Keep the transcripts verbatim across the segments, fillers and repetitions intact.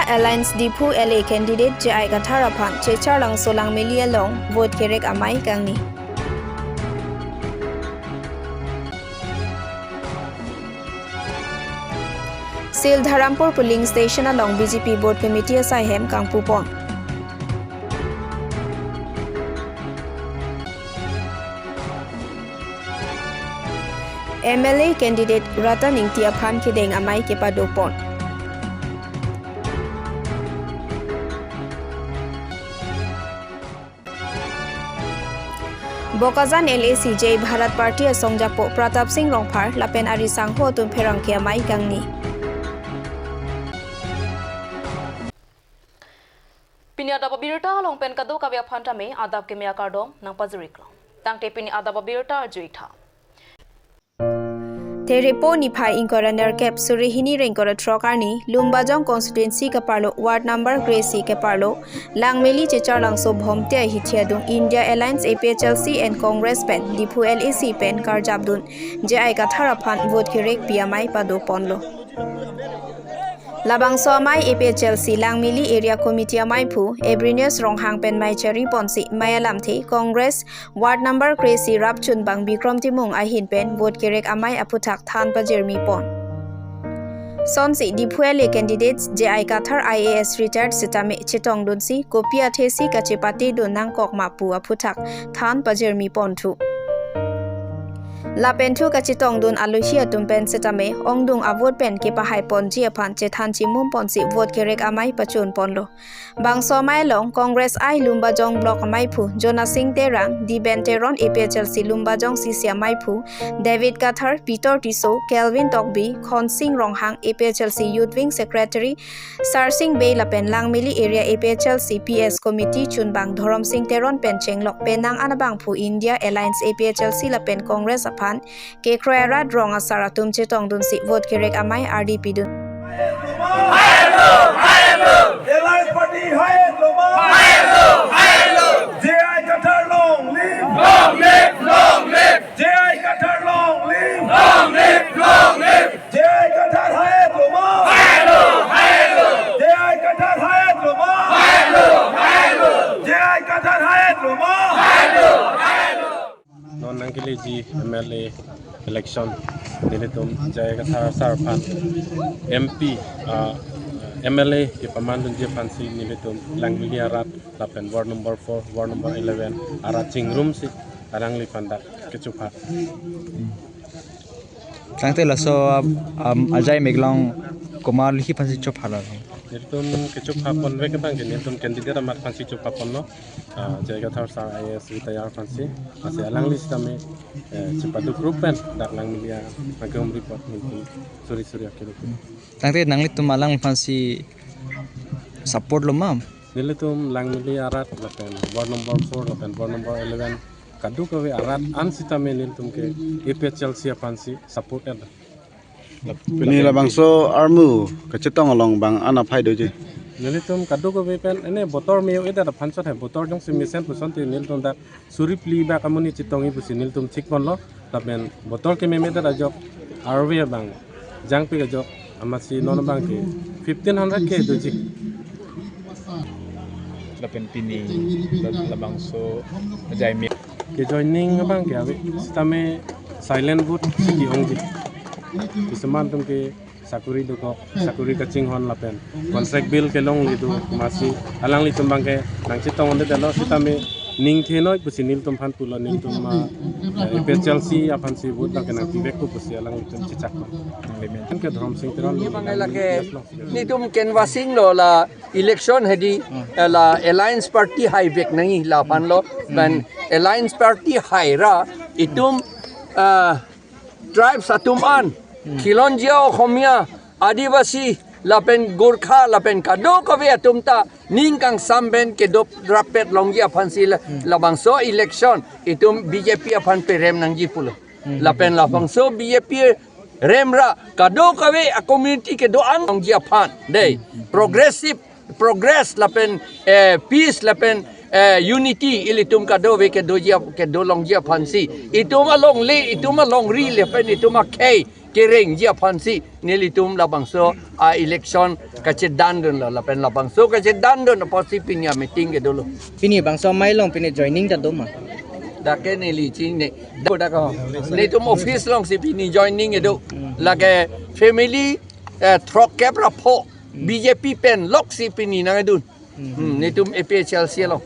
Alliance Diphu L A candidate J I Kathar aphan Chicharlangso Langmili along vote kerek amei kangni. Sildharampur polling station along B J P booth committee asaihem kangpupon. M L A candidate Ratan Engti aphan kedeng amei kepadopon. Bokajan L A C Jai Bharat Party asongjapo Pratap Singh Rongphar lapen ari sangho atum pherangke amei kangni. Pini adap abirta along pen kadokave aphan tame adap keme akardom nangpajir-iklo. Tangte pini adap abirta arju-ik tha. Therepo niphai ingkoi ra nerkep suri hini ra ingkoi ra throk arni Lumbajong constituency kaparlo ward number kre-isi kaparlo Langmili Chicharlangso Bhomte ahithi adung India Alliance A P H L C and Congress pen Diphu L A C pen karjapdun J I Kathar aphan vote kerekpi amei padoponlo. Labangso amei A P H L C Langmili Area Committee ameiphu Ebrinius Ronghang pen mei chariponsi mei alamthe Congress ward number kre-isi rapchunbang Bikrom Timung ahin pen vote kerek amei aphuthak than pajirmipon. Sonsi Diphu L A candidates J I Kathar I A S retired sitame chetongdunsi kopi athesi kachepatedun nangkok ma pu aphuthak than pajirmiponthu. Lapen thu kachetongdun alohi atum pen sitame ongdung avote pen kepahaiponji aphan chethan chimumponsi vote kerek amei pachunponlo. Bangso amei along Congress I Lumbajong Block ameiphu Jonasing Terang, Diben Teron A P H L C Lumbajong C C ameiphu, David Kathar, Peter Tisso, Kelvin Tokbi, Khonsing Ronghang A P H L C Youth Wing Secretary, Sarsing Bey lapen Langmili Area A P H L C P S Committee chunbang Dhoromsing Teron pen chenglok penang anabangphu India Alliance A P H L C lapen Congress aphan kekroi arat rong asar atum chetongdunsi vote kerek amei ardi pidun. Alliance Party hai loma. J I Kathar long live. Long live, long live. J I Kathar long live. Long live, long live. J I Kathar hai loma. J I Kathar hai loma. J I Kathar hai loma. Non nangkeleji M L A election nelitum J I Kathar sar aphan M P, ah, M L A kepamandunji aphansi nelitum Langmili arat lapen ward number four, ward number eleven arat chingrumsi alangliphan dak kechopha. Tangte laso, um, ajai meglong komat alohi aphansi chopha lo? Nelitum kechophaponvek abangke nelitum candidate amat aphansi chophaponlo. Ah, J I Kathar sar I A S retire aphansi. Lasi alangli sitame, eh, chepaduk rup pen dak Langmili nangkehumri apot nelitum suri suri akelo. Tangte nanglitum alangliphansi support loma? Nelitum Langmili arat lapen ward number four lapen ward number eleven kadokave arat an sitame nelitum ke A P H L C aphansi support-et. Pini labangso armu kachetong along bang an aphai doji? Nelitum kadokave pen ene botor me-o-edet aphan chot he, botor jongsi mesen puson te nelitum dak suri phli bak amonit chetongji pusi nelitum thikponlo, lapen botor kememe-det ajok arve abang jangpik ajok amatsi non abangke fifteen hundred ke doji. Lapen pini la-, labangso ajai me. Ke joining abangke ave sitame silent vote si ke-ongji. Kisuman atum ke sakuri dokok, sakuri kachinghon lapen contract bill kelongle do, amatsi alanglitum abangke nangchetong-onde detlo sitame ning thenoi pusi nelitum aphan pulo, nelitum ma, eh, A P H L C aphansi vote abangke nangpivekpo pusi alanglitum chechak. Nangli men ke Dhoromsing Teron. Nelitum canvassing lo la election hedi, eh, la Alliance Party haivek nangji la aphanlo, pen Alliance Party haira itum, ah, tribes atum an, Khilonjia Okhomia, Adivasi, lapen Gorkha, lapen kadokave atum ta ning kangsam pen kedo rapet longji aphansi la, labangso election itum B J P aphan perem nangji pulo. Lapen labangso B J P remra kadokave a-community kedo-an longji aphan dei, progressive progress lapen, eh, peace lapen, eh, unity ilitum kadokave kedoji ap-, kedo longji aphansi. Itum alongle, itum alongri lapen itum akhei kerengji aphansi nelitum labangso a-election kachedandunlo, lapen labangso kachedandun apotsi pini a-meeting kedolo. Pini bangso amei along pini joining ta do ma? Dak ke neli chini, dak ko, netum office alongsi pini joining kedo. Lake family, eh, throkkep ra pho, B J P pen loksi pini nangdun. Hmm, netum A P H L C along.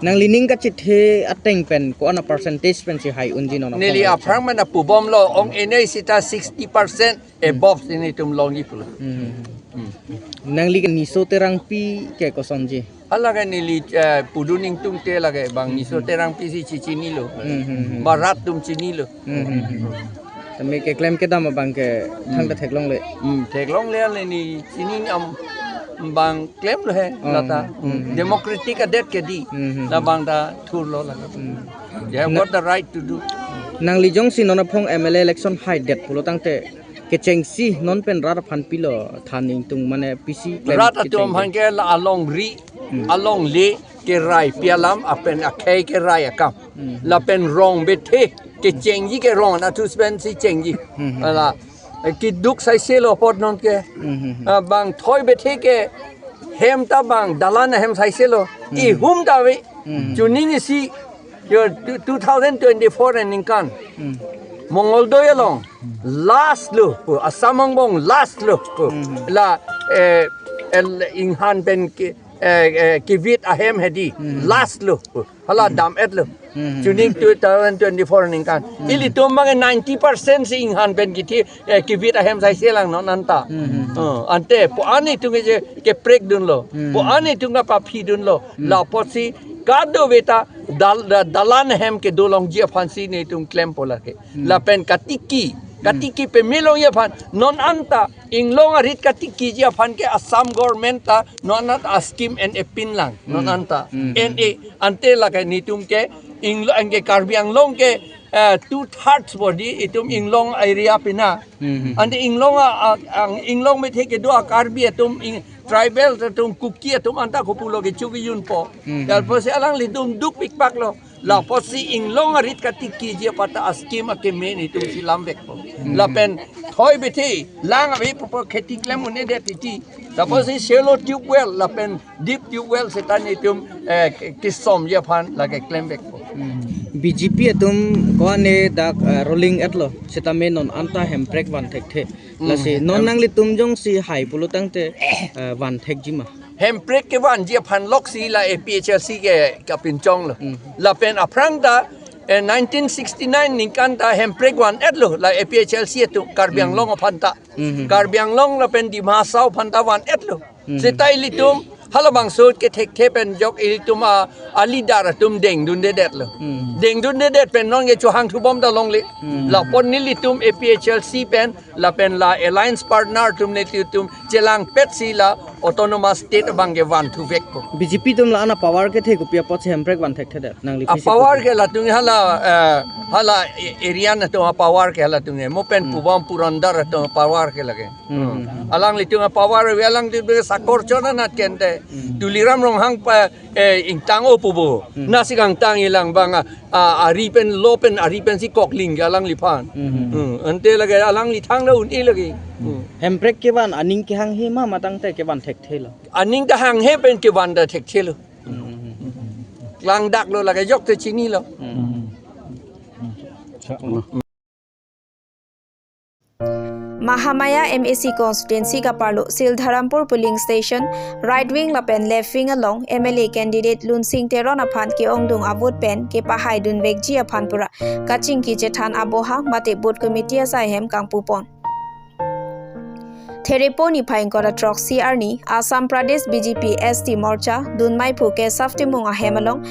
Nangli ning kachethe ateng pen ko-an a-percentage pensi hai unji non? Neli aphrang mana pubomlo, ong ene sita sixty percent above si netum longji pulo. Nangli ke Niso Terangpi ke kosonji? Hala ke neli, eh, pudun ingtungte lake bang Niso Terangpi si chichinilo. Barat atum chinilo. Tame keklem kedam abang ke thangta theklongle. Hmm, theklongle, ale ni chini am bang klemlo he lata. Democratic adet ke di. Labang ta thurlo lake. They have got the right to do. Nangli jongsi non aphong M L A election haidet pulo tangte kechengsi non pen rat aphan pilo than ingtung mane pisi klem rat atum kechengsi? Aphan ke la alongri, alongle kerai pi alam, lapen akhei kerai akam. Lapen rong bethe kechengji ke rong anatthu pensi chengji. Hala, eh, keduk saiselo apot non ke. Ah, bang thoi bethe ke hem ta bang dalan ahem saiselo. Ihum ta ave. Chuning isi yo two, two thousand twenty-four aningkan. Mongol doi along last lo, pu, Assam angbong last lo, pu. La, eh, el inghan pen ke, eh, eh, kevit ahem hedi last lo, pu. Hala dam-etlo. Chuning two thousand twenty-four aningkan. Ilitum abang ninety percent si inghan pen kithi, eh, kevit ahem saiselang non anta. Oh, ante pu ani tung je keprek dunlo. Pu ani tung kapaphi dunlo. La apotsi kadokave ta dal-, da-, dalan ahem kedo longji aphansi netum klempo lake. Lapen katiki, katiki peme longji aphan non anta inglong arit katikiji aphan ke Assam government ta non anta a-scheme en-e pinlang non anta. En-e ante lake netum ke inglong ke Karbi Anglong ke, eh, two thirds body itum inglong area pina. Ante inglong a, a, ang inglong bethe kedo a-Karbi atum, ing-, tribal atum, Kuki atum anta kopulo ke chukijunpo. Lapusi alanglitum dukpikpaklo. La apotsi inglong arit katikiji apot ta a-scheme akeme netum si lamvekpo. Lapen thoi bethe lang ave pupo kheti klem un-edet titi. La apotsi shallow tube well lapen deep tube well seta netum, eh, ke-, kesomji aphan lake klemvekpo. B J P atum ko-an ne dak, eh, ruling-etlo. Seta me non anta hemprek van thekthe. Lasi non nanglitum jongsi hai pulo tangte, eh, van thekji ma? Hemprek kevanji aphan loksi la A P H L C ke kapinchonglo. Lapen aphrang ta, eh, nineteen sixty-nine ningkan ta hemprek van-etlo la A P H L C atum Karbi Anglong aphan ta. Karbi Anglong lapen Dima Hasao aphan ta van-etlo. Seta ilitum halabangso kethekthe pen jok ilitum a, a-leader atum dengdundedetlo. Dengdundedet pen non ke chohang thubom ta longle. La apot nelitum A P H L C pen lapen la alliance partner atum nelitum chelangpetsi la autonomous state abang ke vanthuvekpo. B J P atum la-an a-power kethe kopi apotsi hemprek van thekthedet nangli pisi? A-power ke latum hala, eh, hala e-, area atum a-power ke halatum e. Mo pen pubom Purandar atum a-power ke lake. Alanglitum a-power ave, alanglitum sakor chonanat kente. Tuliram Ronghang pa, eh, ingtang-o pubo. Nasi kangtang-ilang bang a, a, ari pen lo pen ari pensi kokling ke alangliphan. Ante lake alangli thangta un-e lake. Hemprek kevan aning kehanghe ma, ma tangte kevan thekthelo? Aning ta hanghe pen kevan ta thekthelo. Klangdaklo lake jok te chinilo. Mahamaya M A C constituency kaparlo Sildharampur polling station right wing lapen left wing along M L A candidate Lunsing Teron aphan ke-ongdung a-vote pen kepahaidunvekji aphan pura kachingki chethan aboha mate booth committee asai ahem kangpupon. Therepo niphai ingkoi ra throk C R ni Assam Pradesh B J P S T Morcha dunmaiphu Kesav Timung ahem along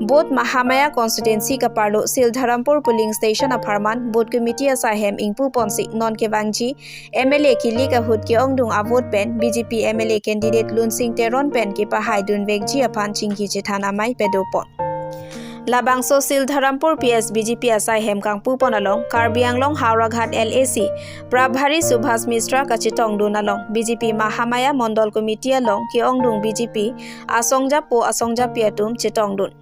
booth Mahamaya constituency kaparlo Sildharampur polling station apharman booth committee asai ahem ingpuponsi non kevangji M L A kilik ahut ke-ongdung a-vote pen B J P M L A candidate Lunsing Teron pen kepahaidunvekji aphan chingki chethan amei padopon. Labangso Sildharampur P S B J P asai ahem kangpupon along Karbi Anglong Howraghat L A C Prabhari Subhas Mishra kachetongdun along B J P Mahamaya Mondol Committee along ke-ongdung B J P asongjapo asongjapi atum chetongdun.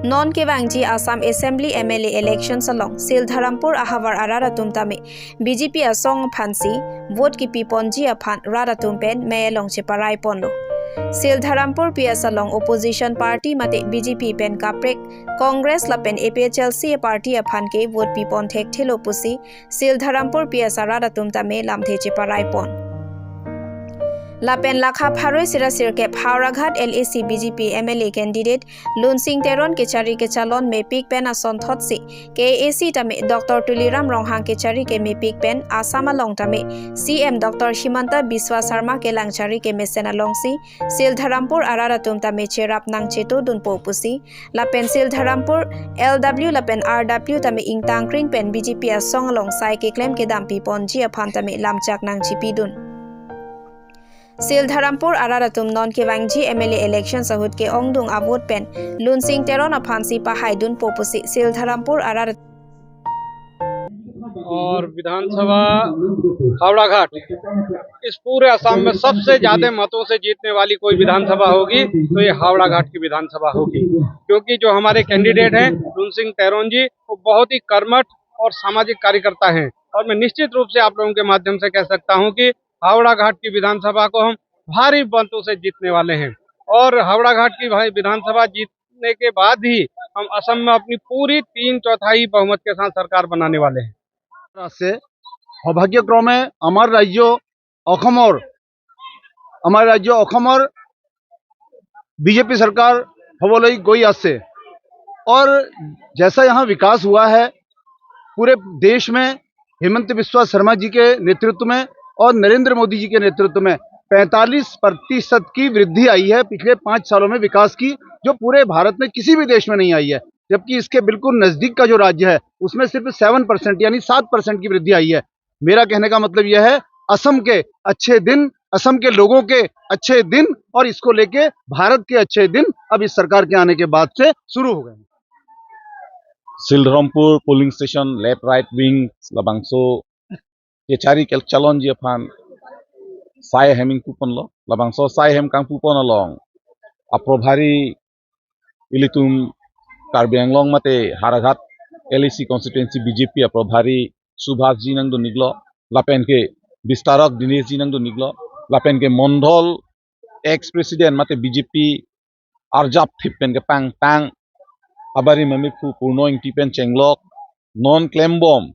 Non kevangji Assam Assembly M L A elections along Sildharampur ahavar arat atum tame B J P asong aphansi vote kipi ponji aphan rat atum pen mei along cheparai ponlo. Sildharampur P S along opposition party mate B J P pen kaprek Congress lapen A P H L C party aphan ke vote pi pon thekthelo pusi Sildharampur P S arat atum tame lamthe cheparai pon. Lapen lakha pharo sirasirkep Howraghat L A C B J P M L A candidate Lunsing Teron kechari kechalon mepik pen asonthotsi K A A C tame Doctor Tuliram Ronghang kechari kemepik pen Assam along tame C M Doctor Himanta Biswa Sarma kelangchari kemesen alongsi Sildharampur arat atum tame cherap nangchetodunpo pusi lapen Sildharampur L W lapen R W tame ingtangkring pen B J P asong along sai keklem kedam pi ponji aphan tame lamchak nangchipidun. Sildharampur arat atum non kevangji M L A election ahut ke-ongdung avote pen Lunsing Teron aphansi pahaidunpo pusi Sildharampur arat और विधानसभा हावड़ा घाट इस पूरे असम में सबसे ज्यादा मतों से जीतने वाली कोई विधानसभा होगी तो ये हावड़ा घाट की विधानसभा होगी, क्योंकि जो हमारे कैंडिडेट हैं लुनसिंग तेरोन जी, वो बहुत ही कर्मठ और सामाजिक कार्यकर्ता हैं। और मैं निश्चित रूप से आप लोगों के माध्यम से कह सकता हूं कि हावड़ा घाट की विधानसभा को हम भारी मतों से जीतने वाले हैं। और हावड़ा घाट की भाई विधानसभा जीतने के बाद ही हम असम में अपनी पूरी तीन चौथाई बहुमत के साथ सरकार बनाने वाले हैं। আছে। সৌভাগ্যক্ৰমে আমাৰ ৰাজ্য অসমৰ আমাৰ ৰাজ্য অসমৰ বিজেপি চৰকাৰ হ'বলৈ গৈ আছে। और जैसा यहाँ विकास हुआ है, पूरे देश में हेमंत बिस्वा शर्मा जी के नेतृत्व में और नरेंद्र मोदी जी के नेतृत्व में पैंतालीस प्रतिशत की वृद्धि आई है पिछले पाँच सालों में विकास की, जो पूरे भारत में किसी भी देश में नहीं आई है। जबकि इसके बिल्कुल नजदीक का जो राज्य है, उसमें सिर्फ सेवन परसेंट यानी सात परसेंट की वृद्धि आई है। मेरा कहने का मतलब यह है, असम के अच्छे दिन, असम के लोगों के अच्छे दिन और इसको लेके भारत के अच्छे दिन अब इस सरकार के आने के बाद से शुरू हो गए हैं। Sildharampur polling station left right wing labangso kechari kechalonji aphan sai hem ingpu ponlo. Labangso sai hem kangpu pon along aprobhari ilitum Karbi Anglong mate Howraghat L A C constituency B J P aprobhari Subhash ji nangdun-iklo, lapen ke Bistarok Dinesh ji nangdun-iklo, lapen ke mondol ex president mate B J P arjapthip pen kepangtang abarim amephu Purno Ingti pen chenglok, non klembom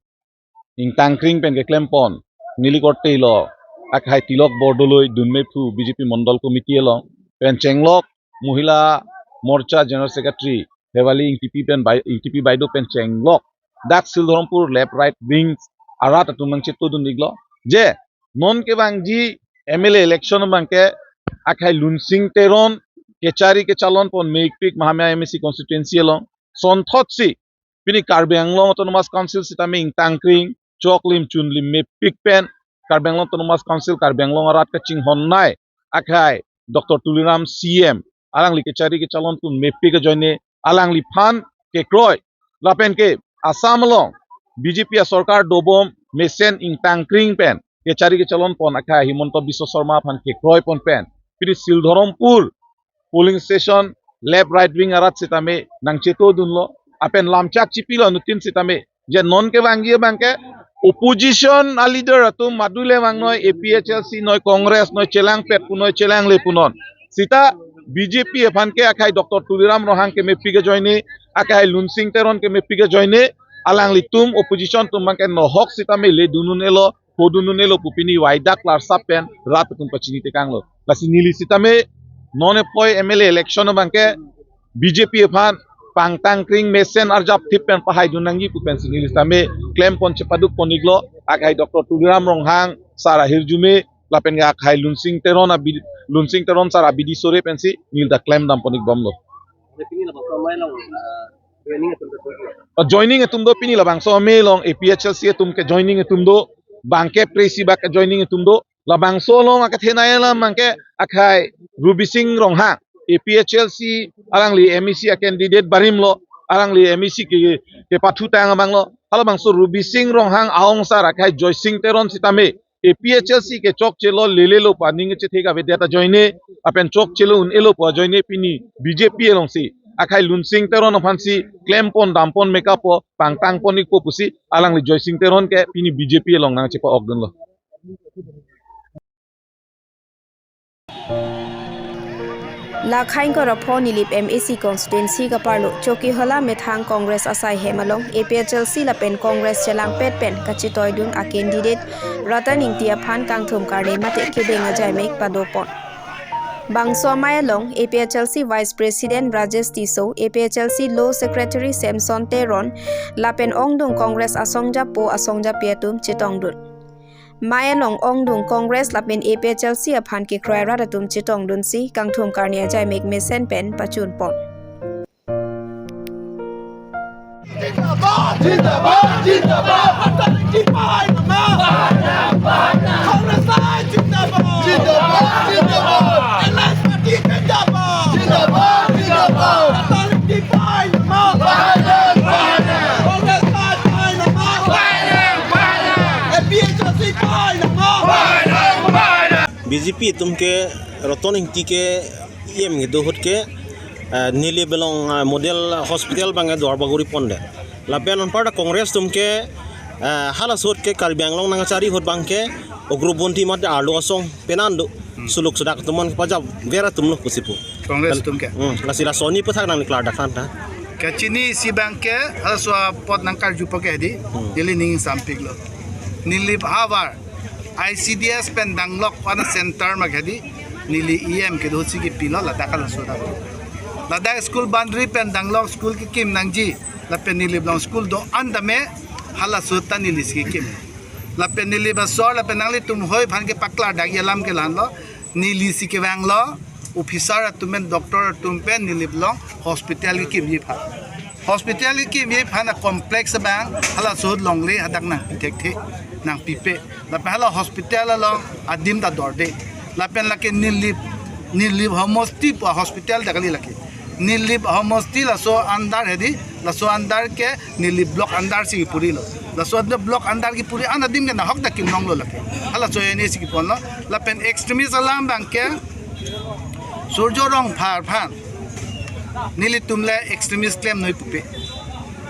ingtangkring pen keklem pon neli korte lo akhai Tilok Bordoloi dunmephu B J P mondol committee along pen chenglok, Mohila Morcha General Secretary Hewali Ingtipi pen bai, Ingtipi baido pen chenglok, dak Sildharampur left right wing arat atum nangchetodun-iklo je non kevangji M L A election abang ke akhai Lunsing Teron kechari kechalon pon mepik Mahamaya M A C constituency along, sonthotsi pini Karbi Anglong Autonomous Council sitame ingtangkring, choklim chunlim mepik pen Karbi Anglong Autonomous Council Karbi Anglong arat kachinghonnei akhai Doctor Tuliram C M alangli kechari kechalon pon mepik ajoine alangliphan kekroi lapen ke Assam along B J P asorkar dobom mesen ingtangkring pen kechari kechalon pon akhai Himanta Biswa Sarma aphan kekroi pon pen pini Sildharampur polling station left right wing arat sitame nangchetodunlo, apen lamchak chipilo anuttin sitame je non kevangji abang ke opposition aleader atum madule vangnoi, A P H L C noi, Congress noi, chelangpet punoi, chelangle punon. Sita B J P aphan ke akhai Doctor Tuliram Ronghang kemepik ajoine, akhai Lunsing Teron kemepik ajoine alanglitum opposition atum abang ke nohok sitame ledun un-elo, phodun un-elo pu pini waidak larsap pen rat atum pachini tekanglo. Lasi neli sitame non epoi M L A election abang ke B J P aphan pangtangkring mesen arjapthip pen pahaidun nangji pu pensi neli sitame klem pon chepaduk pon-iklo, akhai Doctor Tuliram Ronghang sar ahirjume lapen ke akhai Lunsing Teron abi, Lunsing Teron sar abidi sore pensi neli ta klem dam pon-ikbomlo. Joining atum do pini labangso amei along A P H L C atum ke joining atum do, bang kepresi bak ke joining atum do, labangso along akethenei alam abang ke akhai Rubising Ronghang, A P H L C alangli M A C a candidate barim lo, alangli M A C ke kepathutang abang lo, halabangso Rubising Ronghang aongsar akhai Joysing Teron sitame A P H L C ke chokchelo lelelo pu aning chethe kavedet ajoine, apen chokchelo un-elo pu ajoine pini B J P alongsi akhai Lunsing Teron aphansi klempon dampon mekapo pangtangpon ikpo pusi alangli Joysing Teron ke pini B J P along nangchepa-okdunlo. Lakhain Korapho Nilip M A C constituency kaparlo Chokihola methang Congress asai hem along A P H L C lapen Congress chelangpet pen kachetoidun a candidate Ratan Ingti aphan kangthum karne mate kedeng ajaimek padopon. Bangso amei along A P H L C Vice President Brajesh Tisso, A P H L C Law Secretary Samson Teron, lapen ongdung Congress asongjapo asongjapi atum chetongdun. Mei along ongdung Congress lapen A P H L C aphan kekroi arat atum chetongdunsi kangthum karne ajaimek mesen pen pachunpon. Zindabad, zindabad, zindabad. Atal ki pai nama. Congress ai zindabad. Zindabad, zindabad. Alliance party zindabad. Zindabad, zindabad. Atal ki pai nama. Congress ai pai nama. A P H L C pai nama. B J P atum ke Ratan Ingti ke E M kedo ahut ke, eh, Nilip along, eh, model hospital abang ke dor baguri ponde. Lapen anparta Congress atum ke, eh, halaso ahut ke Karbi Anglong nangchari ahut abang ke ugroponthi mate arlo asong penan do. Hmm. Suluk sudak atum an pajap vera atumlo pusi pu. Congress atum ke? Hmm, lasi lason aputhak nangklardak than tha. Kachinisi abang ke, halaso apot nangkarjupo ke di, Hmm. neli ning sampiklo. Nilip havar, I C D S pen danglok wana center ma ke di, neli E M kedo ahutsi kipilo ladak halaso dak. Ladak school boundary pen danglok school kekim nangji, lapen Nilip along school do-an tame halaso ahut ta nelisi kekim. Lapen Nilip asor, lapen nanglitum hoi aphan kepaklardakji alam ke la-anlo, nelisi kevanglo, officer atum pen, doctor atum pen, Nilip along hospital kekimji aphan. Hospital kekimji aphan acomplex abang, halaso ahut longle hadak nangpi thekthe, nangpipe. Lapen hala hospital along adim ta dorde. Lapen lake Nilip, Nilip homosti pu ahospital ta kali lake. Nilip homosti laso under he di, laso under ke Nilip block under si purilo. Laso block under kipuri an adim ke nahok ta kimlonglo lake. Halaso ajoine si kiponlo. Lapen extremist alam abang ke Surjo Rongphar aphan nelitum le extremist klemnoi pupe.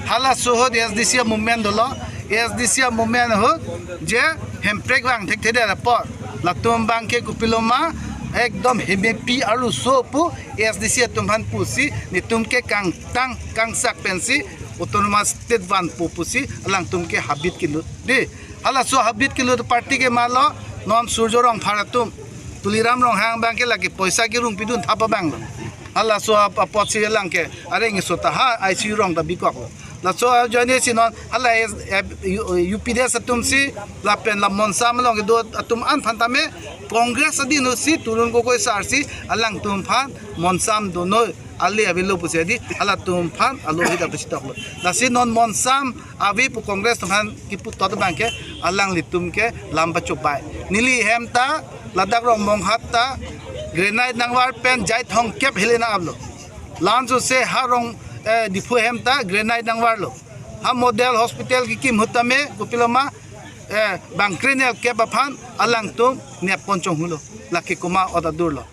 Halaso ahut A S D C movement dolo, A S D C movement ahut je hemprek vang thekthedet apor, latum abang ke kopiloma ekdom hemepi arloso pu A S D C atum aphan pusi, netum ke kangtang kangsak pensi autonomous state vanpo pusi alangtum ke habit kelut. Di, halaso habit kelut party ke malo, non Surjo Rongphar atum, Tuliram Ronghang abang ke lake poisa kerung pidun thap abanglo. Halaso ap-, apotsi alang ke areng iso ta ha I C U rong ta bikoklo. Laso ajoine si non hala es-, eh, U-, U P D S atumsi lapen la Monsam along kedo atum an aphan tame Congress adin ahutsi Tarun Gogoi sir si alangtum aphan Monsam donoi ale avelo pusi di halatum aphan alo hita pusitoklo. Lasi non Monsam ave pu Congress atum aphan kipu tot abang ke alanglitum ke lam pachobai. Neli hem ta ladak Rongmonghat ta granite nangvar pen jai thomkep helen aplo. Lan sose ha rong, eh, Diphu hem ta granite nangvarlo. Ha model hospital kekim ahut tame kopiloma, eh, bang krenel kep aphan alangtum neppon chonghulo. Lake komat adurlo.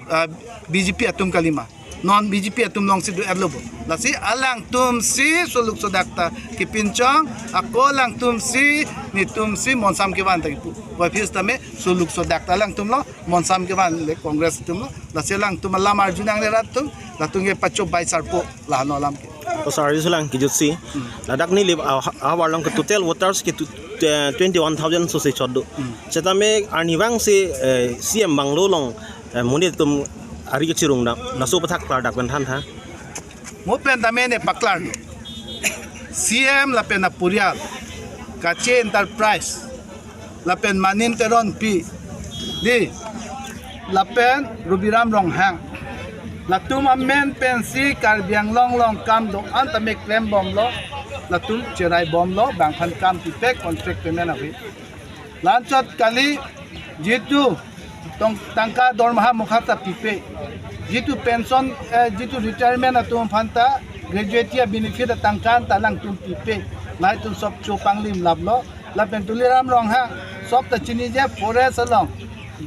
Ah, B J P atum kalima. Non B J P atum alongsi do-etlo bo. Lasi alangtumsi suluk sodak ta kepinchong, ako alangtumsi netumsi Monsam kevan ta kipu. Wapis tame suluk sodak ta alangtumlo, Monsam kevan le Congress atumlo. Lasi alangtum alam arjunangne rat atum, latum ke pachobai sarpo la-anlo alam ke. Pasar arjulang kejutsi. Hmm. Ladak Nilip a-, ahavar along ke total voters ke tu-, eh, twenty-one thousand sose chot do. Hmm. Setame arnivang si, eh, C M bungalow along, eh, monit atum ari kechirung dam. Laso aputhak klardak pen than tha. Mo pen tame ne paklar do. C M lapen apurial, Kache Enterprise, lapen Manin Teronpi, di, lapen Rubiram Ronghang. Latum amen pensi Karbi Anglong along kam do-an tame klembomlo, latum cheraibomlo, bang aphan kam pipe, contract payment ave. Lanchot kali, jitu tong-, tangka dormaha mokha ta pipe. Jitu pension, eh, jitu retirement atum aphan ta gratuity abenefit atangka ta alangtum pipe. Lahai atum sob chopanglim laplo. Lapen Tuliram Ronghang, sob ta chini je forest along.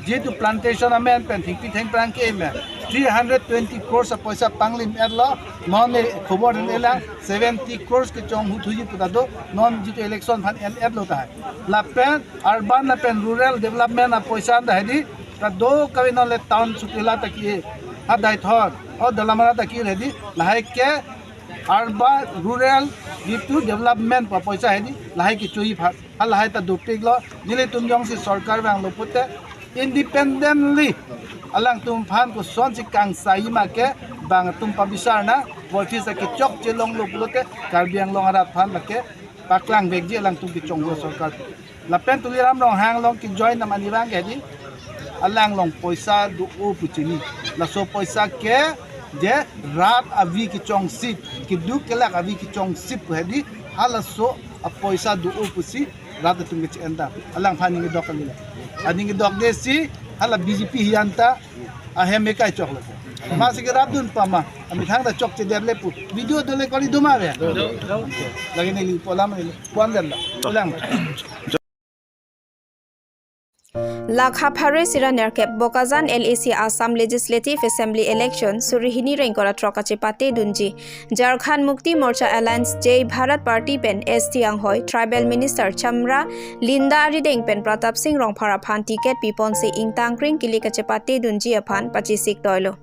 Jitu plantation amen pen thengpi thengphrang ke amen. Three hundred twenty crores apoisa panglim etlo, non e khobor en elang seventy crores kechonghu thuji pu ta do, non jitu election aphan en etlo tahai. Lapen urban lapen rural development apoisa ta hedi, kadokave non le town sukila ta ki-e, ha Deithor, o Dalamara ta ki-e hedi, lahai ke urban rural jitu development apoisa hedi, lahai kechoji aphan. Halahai ta dopiklo, nelitum jongsi sorkar vanglo pute, independently alangtum aphan kosonsi kangsaiji ma ke, bang atum pabisar nang, voiphit sa kechokche longlo pulote, Karbi Anglong arat aphan lake paklang vekji alangtum kechonglo sorkar. Lapen Tuliram Ronghang along kejoin nam ani abang ke hedi, alang along poisa do-o pu chini. Laso poisa ke je rat avi kechongsip, keduk kelak avi kechongsip pu hedi, halaso apoisa do-o pusi rat atum ke che-en ta. Alangphan aning kedok kali la. Aning kedokde si hala B J P hiyan ta ahem ekai choklo. Masi kerapdun pama, amethang ta chokchedet le pu. Video dole kori duma ve. Lagi neli polam neli puan den la. Ulang. Lakha pharo sira nerkep Bokajan L A C Assam Legislative Assembly Election suri hini ra ingkoi ra throk kachepate dunji Jharkhand Mukti Morcha Alliance Jai Bharat Party pen S T anghoi Tribal Minister Chamra Linda arideng pen Pratap Singh Rongphar aphan ticket piponsi ingtangkring kili kachepate dunji aphan pachesik toilo.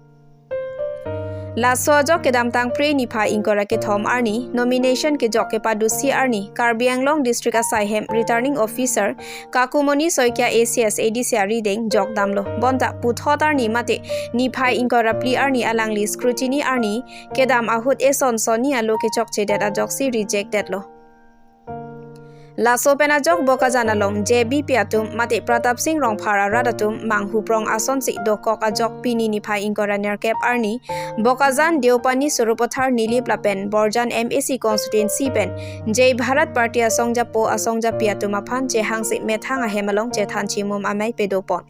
Laso ajok kedamtang Phre niphai ingkoi ra kethom arni nomination kejok kepadusi arni Karbi Anglong District asai hem Returning Officer Kakumoni Saikia A C S A D C arideng jok damlo. Bonta puthot arni mate niphai ingkoi ra phli arni alangli scrutiny arni kedam ahut eson sonni alo kechokchedet ajoksi reject detlo. Laso pen ajok Bokajan along J B P atum mate Pratap Singh Rongphar arat atum manghuprong asonsi dokok ajok pini niphai ingkoi ra nerkep arni Bokajan Deopani Sarupathar Nilip lapen Borjan M A C constituency pen Jai Bharat Party asongjapo asongjapi atum aphan chehangsi methang ahem along chethan chimum amei pedopon.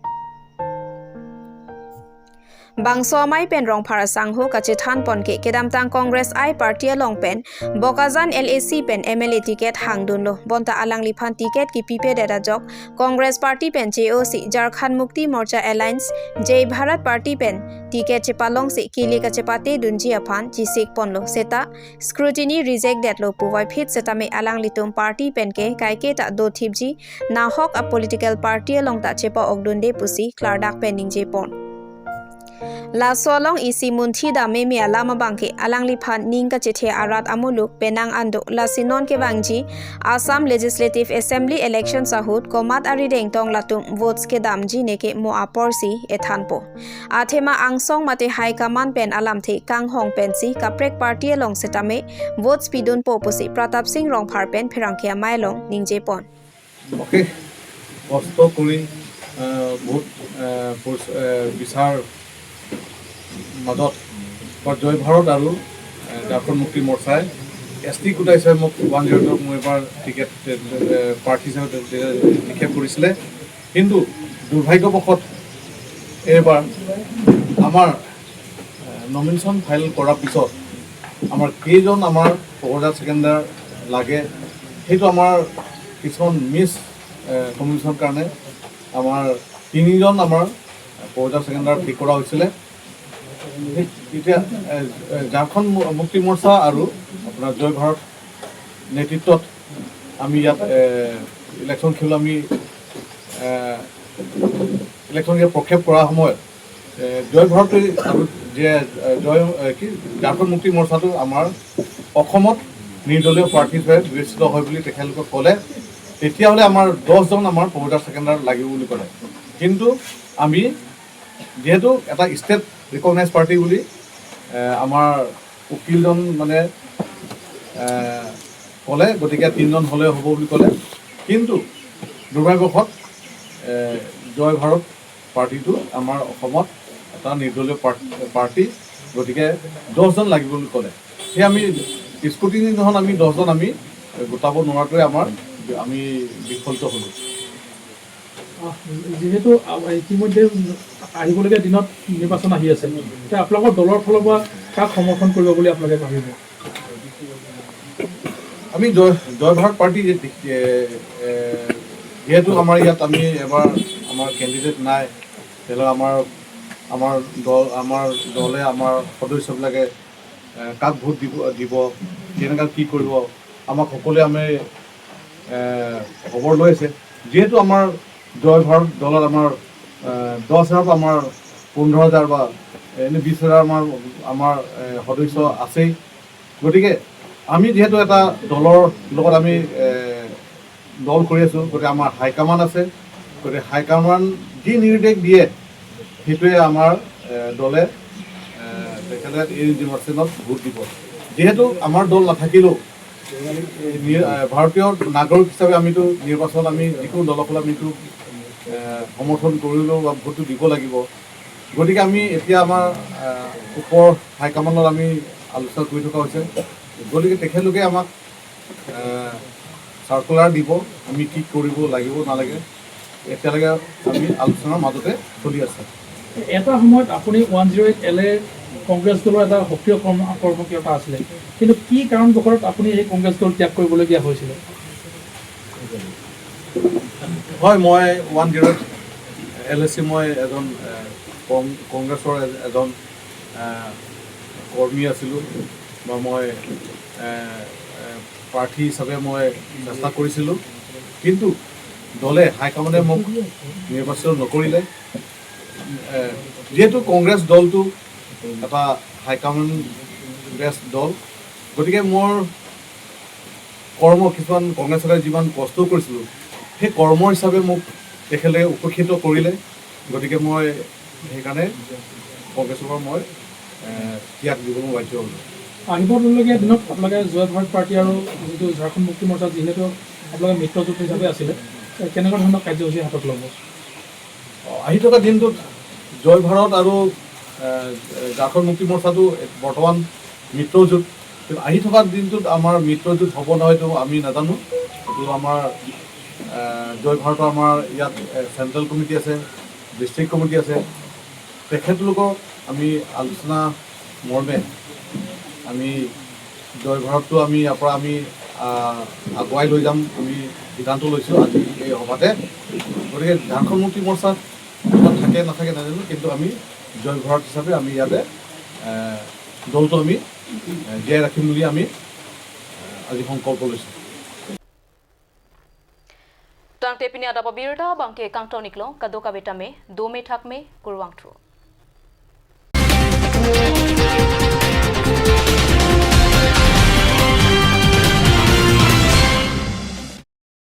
Bangso amei pen Rongphar asangho kachethanpon ke kedamtang Congress I party along pen Bokajan L A C pen M L A ticket hangdunlo. Bonta alangliphan ticket kipipedet ajok Congress party pen che-osi Jharkhand Mukti Morcha Alliance Jai Bharat Party pen ticket chepalongsi kili kachepate dunji aphan chesikponlo. Seta scrutiny reject detlo pu voiphit setame alanglitum party pen ke kaike ta dothipji nahok a political party along ta chepa-okdunde pusi klardak pen ningjepon. Laso along isi munthi dam meme alam abang ke alangliphan ning kachethe arat amuluk penang an do, lasi non kevangji Assam Legislative Assembly election ahut komat arideng tong latum votes kedamji neke mo aporsi ethanpo. Athema angsong mate high command pen alamthe kanghong pensi kaprek party along setame votes pidunpo pusi Pratap Singh Rongphar pen pherangke amei along ningjepon. অশেষ কষ্ট কৰি আহ, বহুত আহ, পৰিচ- আহ, বিচাৰ মাজত বা জয় ভাৰত আৰু আহ, ঝাৰখণ্ড মুক্তি মৰ্চাই এছ টি কোটা হিচাপে মোক ওৱান জিৰ' টুত মোৰ এবাৰ টিকেট এ, এ, প্ৰাৰ্থী হিচাপে তে- তে- নিক্ষেপ কৰিছিলে। কিন্তু দুৰ্ভাগ্যবশত এইবাৰ আমাৰ নমিনেশ্যন ফাইল কৰাৰ পিছত আমাৰ কেইজন আমাৰ প্ৰপ'জাৰ ছেকেণ্ডাৰ লাগে, সেইটো আমাৰ কিছুমান মিছ কমিউনিকেশ্যনৰ কাৰণে আমাৰ তিনিজন আমাৰ প্ৰপ'জাৰ ছেকেণ্ডাৰ ঠিক কৰা হৈছিলে। সেই- এতিয়া এ, এ, ঝাৰখণ্ড মু- মুক্তি মৰ্চা আৰু আপোনাৰ জয় ভাৰত নেতৃত্বত আমি ইয়াত ইলেকশ্যন খেল আমি ইলেকশ্যন ইয়াত প্ৰক্ষেপ কৰা সময়ত এ, জয় ভাৰতে আৰু যে এ, জয় এ, কি ঝাৰখণ্ড মুক্তি মৰ্চাটো আমাৰ অসমত নিৰ্দলীয় প্ৰাৰ্থী হিচাপে বিবেচিত হয় বুলি তেখেতলোকে ক'লে, তেতিয়াহ'লে আমাৰ দহজন আমাৰ প্ৰপ'জাৰ ছেকেণ্ডাৰ লাগিব বুলি ক'লে। কিন্তু আমি যিহেতু এটা ষ্টেট ৰিকগনাইজ পাৰ্টি বুলি এ, আমাৰ উকিলজন মানে এ, ক'লে, গতিকে তিনিজন হ'লে হ'ব বুলি ক'লে। কিন্তু দুৰ্ভাগ্যবশত এ, জয় ভাৰত পাৰ্টিটো আমাৰ অসমত এটা নিৰ্দলীয় পাৰ্ট- পাৰ্টি, গতিকে দহজন লাগিব বুলি ক'লে। সেই আমি স্কুটিনি দিনাখন আমি দহজন আমি গোটাব নোৱাৰাটোৱে আমাৰ আমি বিফলিত হ'লোঁ। আহ, যিহেতু আ- ইতিমধ্যে আহিবলগীয়া দিনত নিৰ্বাচন আহি আছে, এতিয়া আপোনালোকৰ দলৰ ফালৰ পৰা কাক সমৰ্থন কৰিব বুলি আপোনালোকে ভাবিব? আমি জয় জয় ভাৰত পাৰ্টি যে- এ- এ- যিহেতু আমাৰ ইয়াত আমি এবাৰ আমাৰ কেণ্ডিডেট নাই, তেতিয়াহ'লে আমাৰ আমাৰ দল, আমাৰ দলে আমাৰ সদস্যবিলাকে এ, কাক ভোট দিব, দিব, কেনেকৈ কি কৰিব, আমাক সকলোৱে আমি এ, খবৰ লৈ আছে। যিহেতু আমাৰ জয় ভাৰত দলত আমাৰ এ, দহ হাজাৰৰ পৰা আমাৰ পোন্ধৰ হাজাৰ বা এনে বিছ হাজাৰ আমাৰ, আমাৰ এ, সদস্য আছেই। গতিকে আমি যিহেতু এটা দলৰ লগত আমি এ, দল কৰি আছোঁ, গতিকে আমাৰ হাইকমাণ্ড আছে। গতিকে হাইকমাণ্ড যি নিৰ্দেশ দিয়ে, সেইটোৱে আমাৰ এ, দলে এ, তেখেতে এই নিৰ্বাচনত ভোট দিব। যিহেতু আমাৰ দল নাথাকিলেও নি- এ, ভাৰতীয় নাগৰিক হিচাপে আমিতো নিৰ্বাচনত আমি যিকোনো দলক হ'লে আমিতো এ, সমৰ্থন কৰিলেও বা ভোটটো দিব লাগিব। গতিকে আমি এতিয়া আমাৰ এ, ওপৰ হাইকমাণ্ডত আমি আলোচনা কৰি থকা হৈছে। গতিকে তেখেতলোকে আমাক এ, চাৰ্কুলাৰ দিব, আমি কি কৰিব লাগিব নালাগে, এতিয়ালৈকে আমি আলোচনাৰ মাজতে চলি আছে। এটা সময়ত আপুনি ওৱান জিৰ' এইট এল এ কংগ্ৰেছ দলৰ এটা সক্ৰিয় কৰ্ম- কৰ্মকৰ্তা আছিলে, কিন্তু কি কাৰণবশতঃ আপুনি এই কংগ্ৰেছ দল ত্যাগ কৰিবলগীয়া হৈছিলে? হয়, মই ওৱান জিৰ' এইট এল এ চি মই এজন এ, কং- কংগ্ৰেছৰ এ- এজন এ, কৰ্মী আছিলোঁ বা মই এ, এ, প্ৰাৰ্থী হিচাপে মই চেষ্টা কৰিছিলোঁ, কিন্তু দলে হাইকমাণ্ডে মোক নিৰ্বাচিত নকৰিলে। এ, যিহেতু কংগ্ৰেছ দলটো এটা হাইকমাণ্ড বেছ দল, গতিকে মোৰ কৰ্ম কিছুমান কংগ্ৰেছতে যিমান কষ্ট কৰিছিলোঁ, সেই কৰ্ম হিচাপে মোক তেখেতে উপেক্ষিত কৰিলে। গতিকে মই সেইকাৰণে কংগ্ৰেছৰ পৰা মই এ, ত্যাগ দিবলৈ বাধ্য হ'লোঁ। আহিবলগীয়া দিনত আপোনালোকে জয় ভাৰত পাৰ্টি আৰু যিটো ঝাৰখণ্ড মুক্তি মৰ্চা যিহেতু আপোনালোকে মিত্ৰজোঁট হিচাপে আছিলে, কেনেকুৱা ধৰণৰ কাৰ্যসূচী হাতত ল'ব? আহি থকা দিনটোত জয় ভাৰত আৰু এ, ঝাৰখণ্ড মুক্তি মৰ্চাটো বৰ্তমান মিত্ৰজোঁট। কিন্তু আহি থকা দিনটোত আমাৰ মিত্ৰজোঁট হ'ব নহয়, এইটো আমি নাজানো। এইটো আমাৰ এ, জয় ভাৰতৰ আমাৰ ইয়াত এ, চেণ্ট্ৰেল কমিটি আছে, ডিষ্ট্ৰিক্ট কমিটি আছে, তেখেতলোকক আমি আলোচনা মৰ্মে আমি জয় ভাৰতটো আমি ইয়াৰ পৰা আমি আ, আগুৱাই লৈ যাম, আমি সিদ্ধান্ত লৈছোঁ আজি এই সভাতে। গতিকে ঝাৰখণ্ড মুক্তি মৰ্চাত থাকে নাথাকে নাজানো, কিন্তু আমি জয় ভাৰত হিচাপে আমি ইয়াতে এ, দলটো আমি এ, জীয়াই ৰাখিম বুলি আমি এ, আজি সংকল্প লৈছোঁ। Tangte pini adap abirta abangke kangton-iklo, kadokave tame dome thakme, kurvangthu.